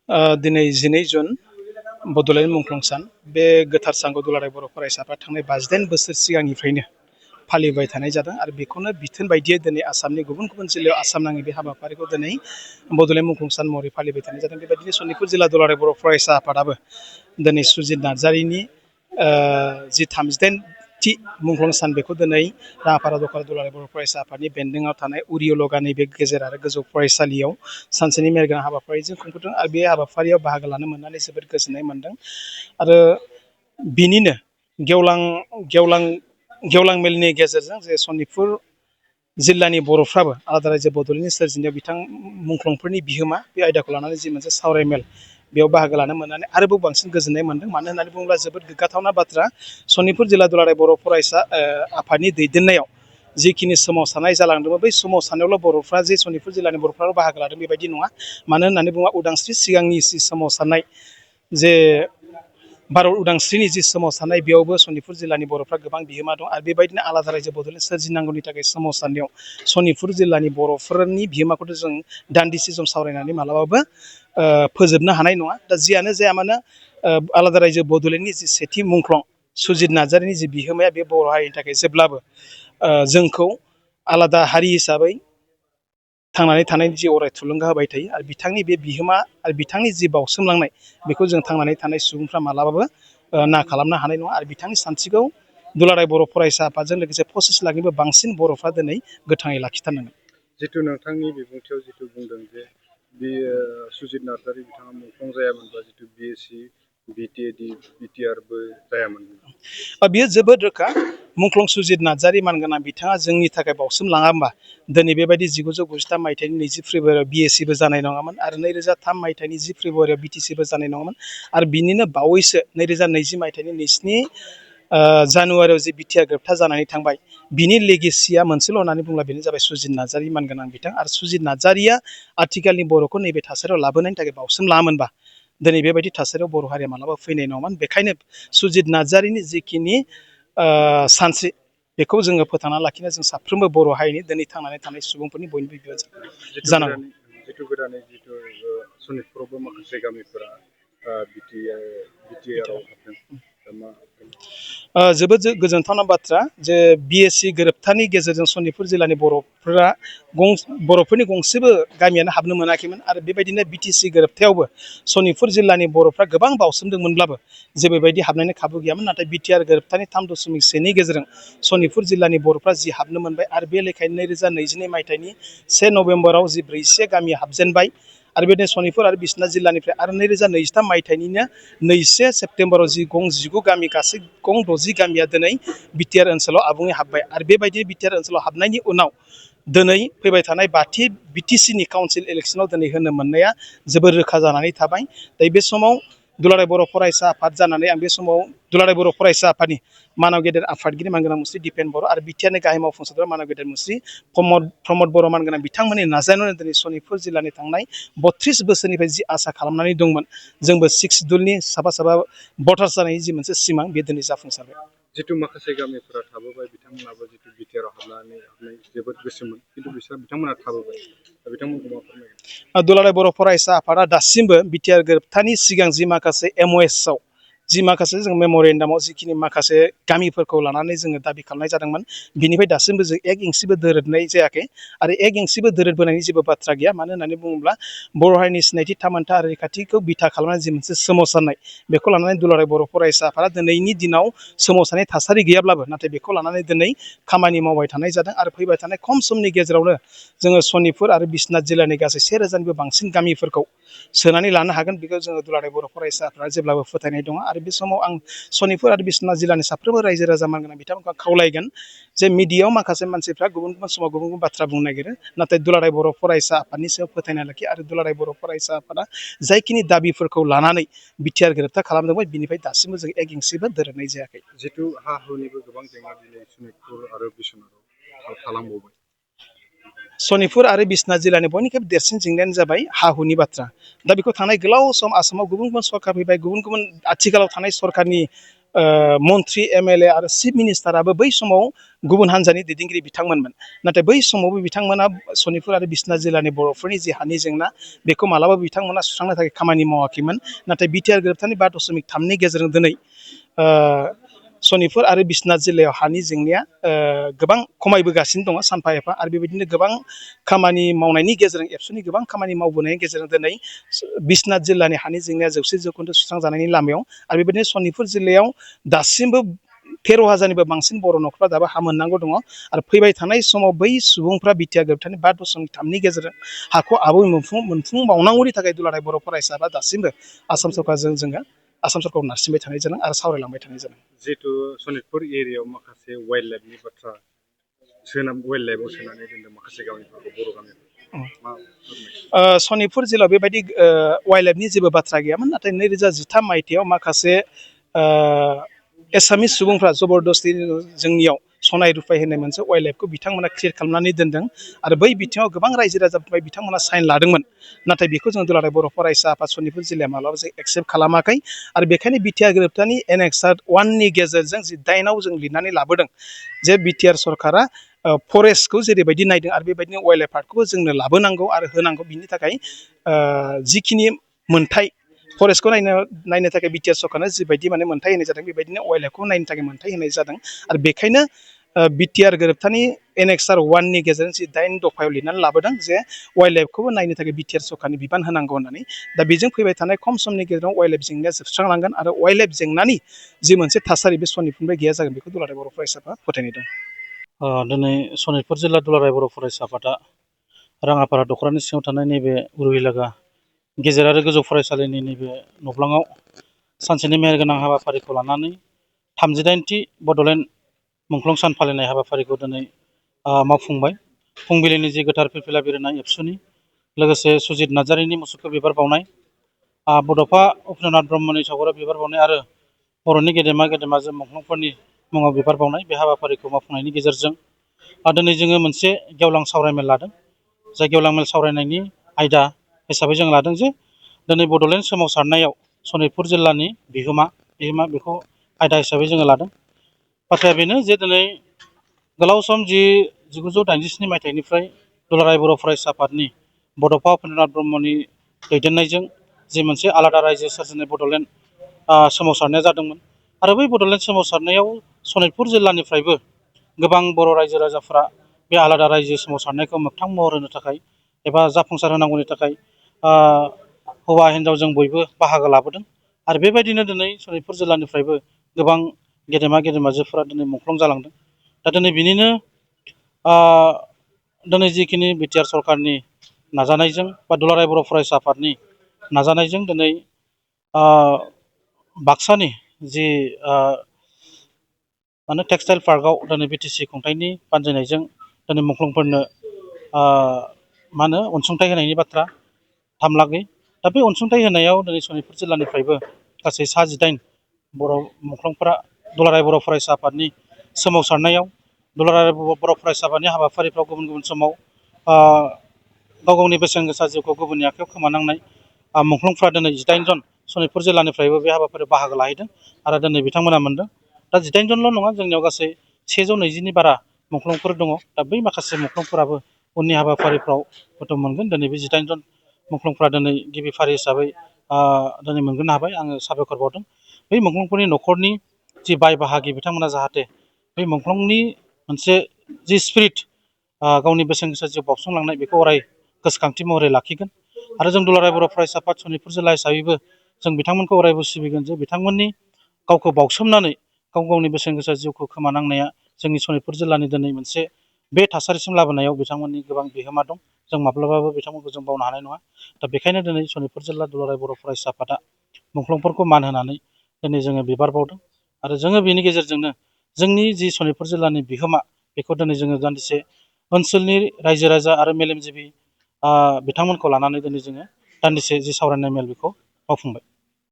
दिनै 12 जुन बड'लेण्ड मुंख्लं सान। बे गोथार सानखौ दुलाराय बर' फरायसाफ्रा थांनाय 58 बोसोर सिगांनिफ्रायनो फालिबाय थानाय जादों आरो बेखौनो बिथोन बायदियै दिनै आसामनि गुबुन गुबुन जिल्लायाव आसाम नाङै बे हाबाफारिखौ दिनै बड'लेण्ड मुंख्लं सान महरै फालिबाय थानाय जादों। बेबायदिनो सनितपुर जिल्ला दुलाराय बर' फरायसा आफादाबो दिनै सुजित नार्जारिनि जि 38थि मुंख्लं सान बेखौ दिनै राङापारा दखान दुलाराय बर' फरायसा आफादनि बेन्दोङाव थानाय उरियलगा नैबे गेजेर आरो गोजौ फरायसालियाव सानसेनि मेलगोनां हाबाफारिजों खुंफुंदों आरो बे हाबाफारियाव बाहागो लानो मोननानै जोबोद गोजोननाय मोनदों। आरो बिनिनो गेवलां मेलनि गेजेरजों जे सनितपुर जिल्लानि बर'फ्राबो आलादा रायजो बड'लेण्डनि सोरजिनायाव बिथां मुंख्लंफोरनि बिहोमा बे आयदाखौ लानानै जि मोनसे सावरायमेल बेयाव बाहागो लानो मोननानै आरोबाव बांसिन गोजोननाय मोनदों। मानो होननानै बुङोब्ला जोबोद गोग्गाथावना बाथ्रा, सनितपुर जिल्ला दुलाराय बर' फरायसा आफादनि दैदेननायाव जिखिनि सोमावसारनाय जालांदोंमोन बै सोमावसारनायावल' बर'फ्रा जे सनितपुर जिल्लानि बर'फ्राल' बाहागो लादों बेबायदि नङा। मानो होननानै बुङोब्ला उदांस्रि सिगांनि जि सोमावसारनाय जे भारत उदांस्रिनि जि सोमावसारनाय बेयावबो सनितपुर जिल्लानि बर'फ्रा गोबां बिहोमा दं आरो बेबायदिनो आलादा रायजो बड'लेण्ड सोरजिनांगौनि थाखाय सोमावसारनायाव सनितपुर जिल्लानि बर'फोरनि बिहोमाखौथ' जों दान्दिसे सम सावरायनानै मालाबाबो फोजोबनो हानाय नङा। दा जियानो जाया मानो आलादा रायजो बड'लेण्डनि जि सेथि मुंख्लं सुजित नार्जारिनि जि बिहोमाया बे बर' हारिनि थाखाय जेब्लाबो जोंखौ आलादा हारि हिसाबै थांनानै थानायनि जि अराय थुलुंगा होबाय थायो आरो बिथांनि बे बिहोमा आरो बिथांनि जि बावसोमलांनाय बेखौ जों थांनानै थानाय सुबुंफ्रा मालाबाबो ना खालामनो हानाय नङा आरो बिथांनि सानस्रिखौ दुलाराय बर' फरायसा आफादजों लोगोसे 25 लाखनिबो बांसिन बर'फ्रा दिनै गोथाङै लाखिथारनांगोन। जिथु नोंथांनि बिबुंथियाव जिथु बुंदों जे बे सुजित नार्जारि बिथाङा मुंख्लं जायामोनबा जिथु BSc BTAD BTRबो जायामोन। बियो जोबोद रोखा। मुंख्लं सुजित नार्जारि मानगोनां बिथाङा जोंनि थाखाय बावसोम लाङामोनबा दिनै बेबायदि 1993 मायथाइनि 20 फेब्रुवारियाव BScबो जानाय नङामोन आरो 2003 मायथाइनि 10 फेब्रुवारियाव BTCबो जानाय नङामोन आरो बिनिनो बावैसो 2020 मायथाइनि 27 जानुवारियाव जि बिटिआर ग्रेप्टार जानानै थांबाय बिनि लेगेसिया मोनसेल' होननानै बुंब्ला बेनो जाबाय सुजित नार्जारि मानगोनां बिथां आरो सुजित नार्जारिया आथिखालनि बर'खौ नैबे थासारियाव लाबोनायनि थाखाय बावसोम लाङामोनबा दिनै बेबायदि थासारियाव बर' हारिया मालाबा फैनाय नङामोन। बेखायनो सुजित नार्जारिनि जिखिनि सानस्रि बेखौ जोङो फोथांना लाखिनो जों साफ्रोमबो बर' हारिनि दिनै थांनानै थानाय सुबुंफोरनि बयनिबो बिबान जानांगौ। जिथु सनितपुरावबो माखासे गामिफोरा बिटिआरआव हाबदों। जोबोद गोजोनथावना बाथ्रा जे BSc गोरोबथानि गेजेरजों सनितपुर जिल्लानि बर'फोरनि गंसेबो गामियानो हाबनो मोनाखैमोन आरो बेबायदिनो BTC गोरोबथायावबो सनितपुर जिल्लानि बर'फ्रा गोबां बावसोमदोंमोनब्लाबो जेबोबायदि हाबनायनि खाबु गैयामोन। नाथाय बिटिआर गोरोबथानि 3.1नि गेजेरजों सनितपुर जिल्लानि बर'फ्रा जि हाबनो मोनबाय आरो बे लेखायैनो 2022 मायथाइनि 1 नभेम्बराव जि 43 गामि हाबजेनबाय आरो बेबायदिनो सनितपुर आरो बिसनाथ जिल्लानिफ्राय आरो 2023 मायथाइनिनो 2 सेप्तेम्बराव जि गं 19 गामि गासै गं 60 गामिया दिनै बिटिआर ओनसोलाव आबुङै हाबबाय आरो बेबायदि बिटिआर ओनसोलाव हाबनायनि उनाव दिनै फैबाय थानाय BTCनि काउन्सिल इलेक्सनाव दिनै होनो मोननाया जोबोर रोखा जानानै थाबाय। दा बे समाव दुलाराय बर' फरायसा आफाद जानानै आं बे समाव दुलाराय बर' फरायसा आफादनि मानाव गेदेर आफादगिरि मानगोनां मुस्रि दिपेन बर' आरो बिटिआरनि गाहाय मावफुंसारग्रा मानाव गेदेर मुस्रि प्रमद बर' मानगोनां बिथांमोननि नाजानायावनो दिनै सनितपुर जिल्लानि थांनाय 32 बोसोरनिफ्राय जि आसा खालामनानै दंमोन जोंबो 6 सिडुलनि साफा भटार्स जानायनि जि मोनसे सिमां बे दिनै जाफुंसारबाय। जिथु माखासे गामिफोरा थाबोबाय बिथांमोनाबो जिथु बिटिआरआव हाबनाय जोबोद गोसोमोन खिन्थु बिथांमोना थाबोबाय दा बिथांमोनखौ मा फोरमायगोन? दुलाराय बर' फरायसा आफादा दासिमबो बिटिआर गोरोबथानि सिगां जि माखासे MOSआव जि माखासे जों मेम'रेन्डामाव जिखिनि माखासे गामिफोरखौ लानानै जोङो दाबि खालामनाय जादोंमोन बिनिफ्राय दासिमबो जों 1 इंसिबो दोरोदनाय जायाखै आरो 1 इंसिबो दोरोदबोनायनि जेबो बाथ्रा गैया। मानो होननानै बुङोब्ला बर' हारिनि सिनायथि थामोनथा आरो रैखाथिखौ बिथा खालामनानै जि मोनसे सोमावसारनाय बेखौ लानानै दुलाराय बर' फरायसा आफादा दिनैनि दिनाव सोमावसारनाय थासारि गैयाब्लाबो नाथाय बेखौ लानानै दिनै खामानि मावबाय थानाय जादों आरो फैबाय थानाय खम समनि गेजेरावनो जोङो सनितपुर आरो बिश्वनाथ जिल्लानि गासै 1000निबो बांसिन गामिफोरखौ सोनानै लानो हागोन बेखौ जोङो दुलाराय बर' फरायसाफ्रा जेब्लाबो फोथायनाय दङ आरो बे समाव आं सनितपुर आरो बिश्वनाथ जिल्लानि साफ्रोमबो रायजो राजा मानगोनां बिथांमोनखौ खावलायगोन जे मिडियायाव माखासे मानसिफ्रा गुबुन गुबुन समाव गुबुन गुबुन बाथ्रा बुंनो नागिरो नाथाय दुलाराय बर' फरायसा आफादनि सायाव फोथायनाय लाखियो आरो दुलाराय बर' फरायसा आफादा जायखिनि दाबिफोरखौ लानानै बिटिआर गोरोबथा खालामदोंमोन बिनिफ्राय दासिमबो जों 1 इंसिबो दोरोदनाय जायाखै। जिथु हा हुनिबो गोबां जेंना दिनै सनितपुर आरो बिश्वनाथाव थालांबावबाय। सनितपुर आरो बिश्वनाथ जिल्लानि बयनिख्रुइबो देरसिन जेंनायानो जाबाय हा हुनि बाथ्रा। दा बेखौ थांनाय गोलाव सम आसामाव गुबुन गुबुन सरकार फैबाय गुबुन गुबुन आथिखालाव थानाय सरकारनि मन्त्रि MLA आरो चिफ मिनिस्टाराबो बै समाव गुबुन हान्जानि दैदेनगिरि बिथांमोनमोन। नाथाय बै समावबो बिथांमोना सनितपुर आरो बिश्वनाथ जिल्लानि बर'फोरनि जि हानि जेंना बेखौ मालाबाबो बिथांमोना सुस्रांनो थाखाय खामानि मावाखैमोन। नाथाय बिटिआर गोरोबथानि 5.3नि गेजेरजों दिनै सनितपुर आरो बिश्वनाथ जिल्लायाव हानि जेंनाया गोबां खमायबोगासिनो दङ सानफा एफा। आरो बेबायदिनो गोबां खामानि मावनायनि गेजेरजों एबसुनि गोबां खामानि मावबोनायनि गेजेरजों दिनै बिश्वनाथ जिल्लानि हानि जेंनाया 100% सुस्रांजानायनि लामायाव। आरो बेबायदिनो सनितपुर जिल्लायाव दासिमबो 13,000निबो बांसिन बर' न'खरफ्रा दाबो हा मोननांगौ दङ। आरो फैबाय थानाय समाव बै सुबुंफ्रा बिटिआर गोरोबथानि 5.3नि गेजेरजों हाखौ आबुङै मोनफुंबावनांगौनि थाखाय दुलाराय बर' फरायसाफ्रा दासिमबो आसाम सरकारजों आसाम सरकारखौ नारसिनबाय थानाय जादों आरो सावरायलांबाय थानाय जादों। जिहेतु सनितपुर एरियायाव माखासे वाइल्ड लाइफनि बाथ्रा वाइल्ड लाइफआव सोनानै दोनदों माखासे गामिफोरखौ बर' गामिफोरखौ सनितपुर जिल्लायाव बेबायदि वाइल्ड लाइफनि जेबो बाथ्रा गैयामोन। नाथाय 2013 मायथाइयाव माखासे एसामिस सुबुंफ्रा जबरदस्ति जोंनियाव सनाय रुफाय होननाय मोनसे वाइल्ड लाइफखौ बिथांमोना क्रियेट खालामनानै दोनदों। आरो बै बिथिङाव गोबां रायजो राजाफोरनिफ्राय बिथांमोना साइन लादोंमोन। नाथाय बेखौ जों दुलाराय बर' फरायसा आफाद सनितपुर जिल्लाया माब्लाबा जों एक्सेप्ट खालामाखै। आरो बेखायनो बिटिआर गोरोबथानि एनेक्सार 1नि गेजेरजों जि 8आव जों लिरनानै लाबोदों जे बिटिआर सरकारा फरेस्टखौ जेरैबायदि नायदों आरो बेबायदिनो वाइल्ड लाइफ पार्कखौबो जोंनो लाबोनांगौ आरो होनांगौ। बिनि थाखाय जिखिनि मोनथाय फरेस्टखौ नायनो थाखाय बिटिआर सरकारनो जिबायदि माने मोनथाय होनाय जादों बेबायदिनो वाइल्ड लाइफखौ नायनो थाखाय मोनथाय होनाय जादों। आरो बेखायनो बिटिआर गोरोबथानि एनेक्सार 1नि गेजेरजों जि 8 दफायाव लिरनानै लाबोदों जे वाइल्ड लाइफखौबो नायनो थाखाय बिटिआर सरकारनि बिबान होनांगौ होननानै। दा बेजों फैबाय थानाय खम समनि गेजेराव वाइल्ड लाइफ जेंनाया जोबस्रांलांगोन आरो वाइल्ड लाइफ जेंनानि जि मोनसे थासारि बे सनितपुरनिफ्राय गैया जागोन बेखौ दुलाराय बर' फरायसाफ्रा फोथायनाय दं। दिनै सनितपुर जिल्ला दुलाराय बर' फरायसा आफादा राङापारा दख'रानि सिङाव थानाय नैबे उरुवेलागा गेजेर आरो गोजौ फरायसालिनि नैबे नब्लाङाव सानसेनि मेहेरगोनां हाबाफारिखौ लानानै 38थि बड'लेण्ड मुंख्लं सान फालिनाय हाबाफारिखौ दिनै मावफुंबाय। फुंबिलिनि जि गोथार फिरफिला बिरहोनाय एबसुनि लोगोसे सुजित नार्जारिनि मुसुखा बिबार बावनाय, बड'फा उपेन्द्रनाथ ब्रह्मनि सावगारियाव बिबार बावनाय आरो बर'नि गेदेमा जों मुंख्लंफोरनि मुङाव बिबार बावनाय बे हाबाफारिखौ मावफुंनायनि गेजेरजों दिनै जोङो मोनसे गेवलां सावरायमेल लादों। जाय गेवलां मेल सावरायनायनि आयदा हिसाबै जों लादों जे दिनै बड'लेण्ड सोमावसारनायाव सनितपुर जिल्लानि बिहोमा बेखौ आयदा हिसाबै जोङो लादों। बाथ्राया बेनो जे दिनै गोलाव सम 1987 मायथाइनिफ्राय दुलाराय बर' फरायसा आफादनि बड'फा उपेन्द्रनाथ ब्रह्मनि दैदेननायजों जि मोनसे आलादा रायजो सोरजिनाय बड'लेण्ड सोमावसारनाया जादोंमोन। आरो बै बड'लेण्ड सोमावसारनायाव सनितपुर जिल्लानिफ्रायबो गोबां बर' रायजो राजाफ्रा बे आलादा रायजो सोमावसारनायखौ मोगथां महर होनो थाखाय एबा जाफुंसार होनांगौनि थाखाय हौवा हिन्जाव जों बयबो बाहागो लाबोदों। आरो बेबायदिनो दिनै सनितपुर जिल्लानिफ्रायबो गोबां गेदेमाजोफोरा दिनै मुंख्लं जालांदों। दा दिनै बिनिनो दिनै जिखिनि बिटिआर सरकारनि नाजानायजों बा दुलाराय बर' फरायसा आफादनि नाजानायजों दिनै बाक्सानि जि टेक्सटाइल पार्कआव दिनै बिटिसि खुंथायनि बानजायनायजों दिनै मुंख्लंफोरनो अनसुंथाइ होनायनि बाथ्रा 3 लाखै। दा बे अनसुंथाइ होनायाव दिनै सनितपुर जिल्लानिफ्रायबो गासै 19 बर' मुंख्लंफोरा दुलाराय बर' फरायसा आफादनि सोमावसारनायाव दुलाराय बर' फरायसा आफादनि हाबाफारिफ्राव गुबुन समाव गाव गावनि बेसेन गोसा जिउखौ गुबुननि आखायाव खोमानांनाय मुंख्लंफ्रा दिनै 18 जन सनितपुर जिल्लानिफ्रायबो बे हाबाफारियाव बाहागो लाहैदों आरो दिनै बिथांमोना मोनदों। दा 18 जनल' नङा, जोंनियाव गासै 120नि बारा मुंख्लंफोर दङ। दा बै माखासे मुंख्लंफोराबो उननि हाबाफारिफ्राव हयथ' मोनगोन। दिनै बे 18 जन मुंख्लंफ्रा दिनै गिबि फारि हिसाबै दिनै मोनग्रोनो हाबाय। आङो साबायखर बावदों बै मुंख्लंफोरनि न'खरनि जि बाय बाहागि बिथांमोना जाहाथे बै मुंख्लंनि मोनसे जि स्पिरिट गावनि बेसेन गोसा जिउ बावसोमलांनाय बेखौ अराय गोसोखांथि महरै लाखिगोन। आरो जों दुलाराय बर' फरायसा आफाद सनितपुर जिल्ला हिसाबैबो जों बिथांमोनखौ अरायबो सिबिगोन जे बिथांमोननि गावखौ बावसोमनानै गाव गावनि बेसेन गोसा जिउखौ खोमानांनाया जोंनि सनितपुर जिल्लानि दिनै मोनसे बे थासारिसिम लाबोनायाव बिथांमोननि गोबां बिहोमा दं। जों माब्लाबाबो बिथांमोनखौ जों बावनो हानाय नङा। दा बेखायनो दिनै सनितपुर जिल्ला दुलाराय बर' फरायसा आफादा मुंख्लंफोरखौ मान होनानै दिनै जोङो बिबार बावदों। आरो जोङो बेनि गेजेरजोंनो जोंनि जि सनितपुर जिल्लानि बिहोमा बेखौ दिनै जोङो दान्दिसे ओनसोलनि रायजो राजा आरो मेलेमजिबि बिथांमोनखौ लानानै दिनै जोङो दान्दिसे जि सावरायनाय मेल बेखौ मावफुंबाय।